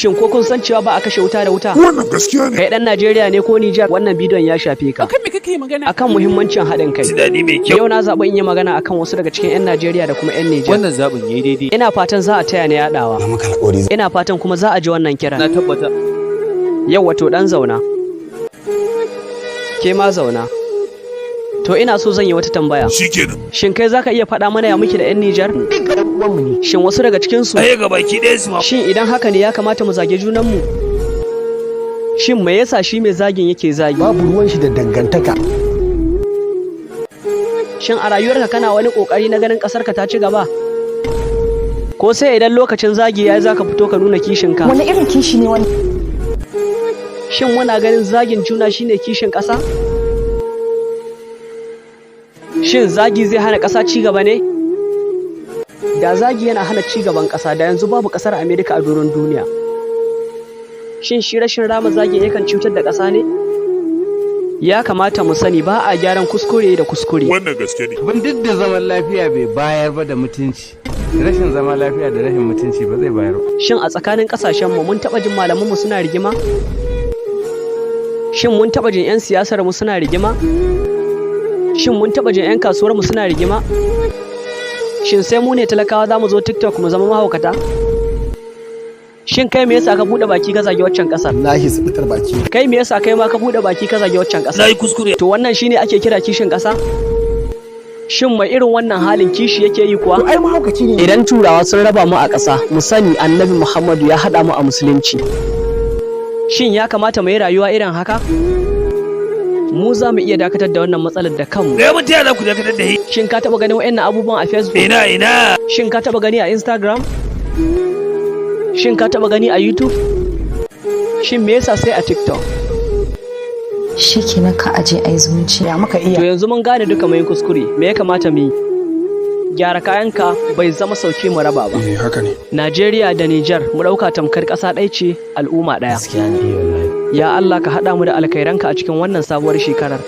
Shin ko kun san cewa ba a kashe wuta da wuta? Wannan gaskiya ne. Kai dan Najeriya ne ko Nijar, wannan bidiyon ya shafe ka. Akan me kake magana? Akan muhimmancin haɗin kai. Tunani mai kyau. Yau na zaɓi in yi magana akan wasu daga cikin 'yan Najeriya da kuma 'yan Nijar. Wannan zaɓin yayi daidai. Ina fatan za a taya ni yaɗawa. Na maka alƙawari. Ina fatan kuma za a ji wannan kiran. Na tabbata. Yau wato ɗan zauna. Ke ma zauna. To, ina so zan yi wata tambaya. Shikenan. Shin kai zaka iya faɗa mana ya muke da 'yan Nijar? Shin wasu daga cikinsu? Ai ga baki ɗaya su ma. Shin idan haka ne, ya kamata mu zage junanmu? Shin me yasa shi mai zagin yake zagi? Babu ruwan shi da dangantaka. Shin a rayuwarka kana wani kokari na ganin ƙasarka ta ci gaba? Ko sai idan lokacin zagi yayi zaka fito ka nuna kishinka? Wani irin kishi ne wani? Shin muna ganin zagin juna shine kishin ƙasa? Shin zagi zai hana ƙasa ci gaba ne? Da zagi yana hana ci gaban ƙasa, da yanzu babu ƙasar Amerika a doron duniya. Shin shi rashin rama zagin yakan cutar da ƙasa ne? Ya kamata mu sani, ba a gyaran kuskure da kuskure. Wannan gaske ne. Abin duk da zaman lafiya bai bayar ba da mutunci, rashin zama lafiya da rashin mutunci ba zai bayar ba. Shin a tsakanin ƙasashenmu mun taɓa jin malamanmu suna rigima? Shin mun taɓa jin 'yan siyasarmu suna rigima? Shin mun taɓa jin 'yan kasuwarmu suna rigima? Shin sai mu ne talakawa za mu zo TikTok mu zama mahaukata? Shin kai me yasa ka buɗe baki ka zagi waccan ƙasar? Wallahi su fitar baki. Kai, me yasa kai ma ka buɗe baki ka zagi waccan Na ƙasar? yi kuskure. To, wannan shine ake kira kishin ƙasa? Shin mai irin wannan halin kishi yake yi kuwa? Ai mahaukaci ne. Idan Turawa sun raba mu a ƙasa, mu sani Annabi Muhammadu ya haɗa mu a Musulunci. Shin ya kamata mu yi rayuwa irin haka? Mu za mu iya dakatar da wannan matsalar da kanmu. Ga mun taya za ku dakatar da shi. Shin ka taɓa ganin wa'annan abubuwan a Facebook? Ina ina. Shin ka taɓa gani a Instagram? Shin ka taɓa gani a YouTube? Shin me yasa sai a TikTok? Shikenan, ka aje ai zumunci. Ya muka iya. To, yanzu mun gane duka mun yi kuskure, me ya kamata mu yi? Gyara kayanka bai zama sauke mu raba ba. Eh, haka ne. Najeriya da Nijar mu ɗauka tamkar ƙasa ɗaya ce, al'umma ɗaya. Gaskiya ne. Ya Allah, ka haɗa mu da alkhairanka a cikin wannan sabuwar shekarar.